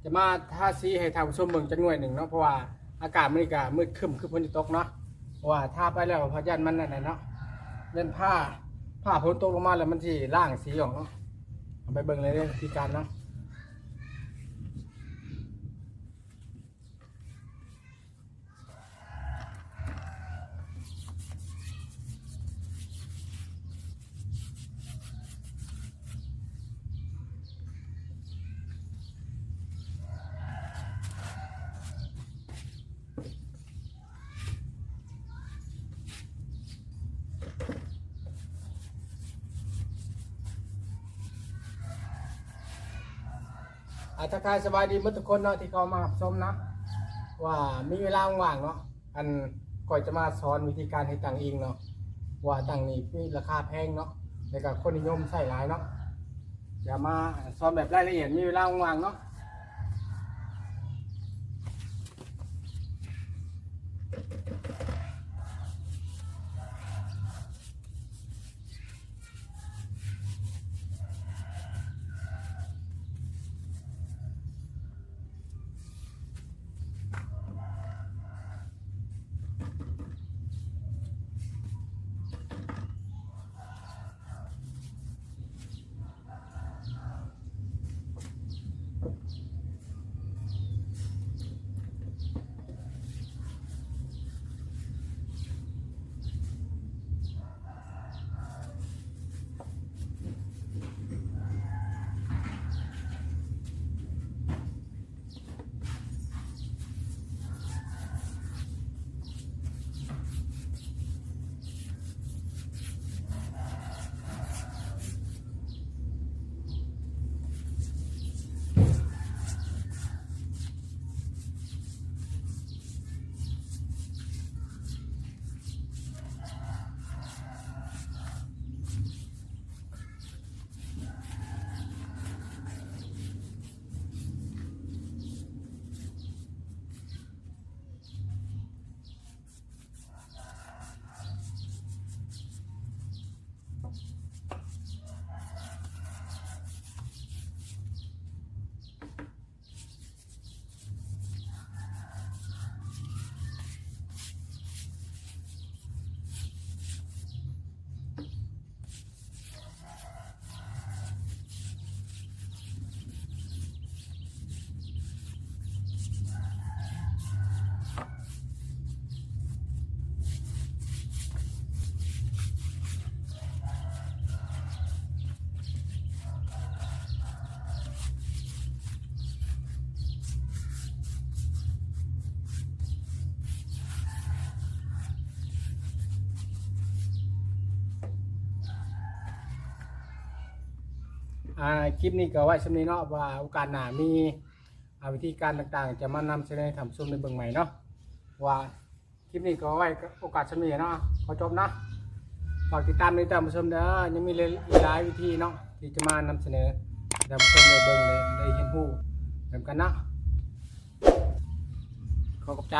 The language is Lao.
ຈະມາທາສີໃຫ້ທ່ານຜູ້ຊົມເບິ່ງຈັກໜ່ວຍໜຶ່ງເນາະ ເພາະວ່າອາກາດມື້ນີ້ກະມືດຄຶ້ມຄືຝົນຊິຕົກເນາະ ເພາະວ່າທາໄປແລ້ວພະຢ້ານມັນນັ້ນແຫຼະເນາະ ແມ່ນຟ້າ ຟ້າຝົນຕົກລົງມາແລ້ວມັນຊິລ້າງສີອອກເນາະ ເຮົາໄປເບິ່ງເລີຍເດີ ວິທີການເນາະ. ອາ ທັກທາຍສະບາຍດີໝົດທຸກຄົນເນາະ ທີ່ເຂົ້າມາຮັບຊົມເນາະ ວ່າມີເວລາວ່າງໆເນາະ ອັນຂ້ອຍຈະມາສອນວິທີການເຮັດຕັ່ງອີງເນາະ ວ່າຕັ່ງນີ້ມີລາຄາແພງເນາະ ແລ້ວກະຄົນນິຍົມໃຊ້ຫຼາຍເນາະ ຈະມາສອນແບບລາຍລະອຽດ ມີເວລາວ່າງໆເນາະ. ອ່າ ຄລິບນີ້ກໍໄວ້ສ່ຳນີ້ເນາະ ວ່າໂອກາດໜ້າມີ ອ່າ ວິທີການຕ່າງໆ ຈະມານຳສະເໜີໃຫ້ທ່ານຜູ້ຊົມໄດ້ເບິ່ງໃໝ່ເນາະ ວ່າ ຄລິບນີ້ກໍເອົາໄວ້ໂອກາດສ່ຳນີ້ເນາະ ຂໍຈົບເນາະ ຝາກຕິດຕາມເດີທ່ານຜູ້ຊົມເດີ ຍັງມີຫຼາຍໆວິທີເນາະ ທີ່ຈະມານຳສະເໜີໃຫ້ທ່ານຜູ້ຊົມໄດ້ເບິ່ງ ໄດ້ ໄດ້ຮຽນຮູ້ນຳກັນເນາະ ຂໍຂອບໃຈ.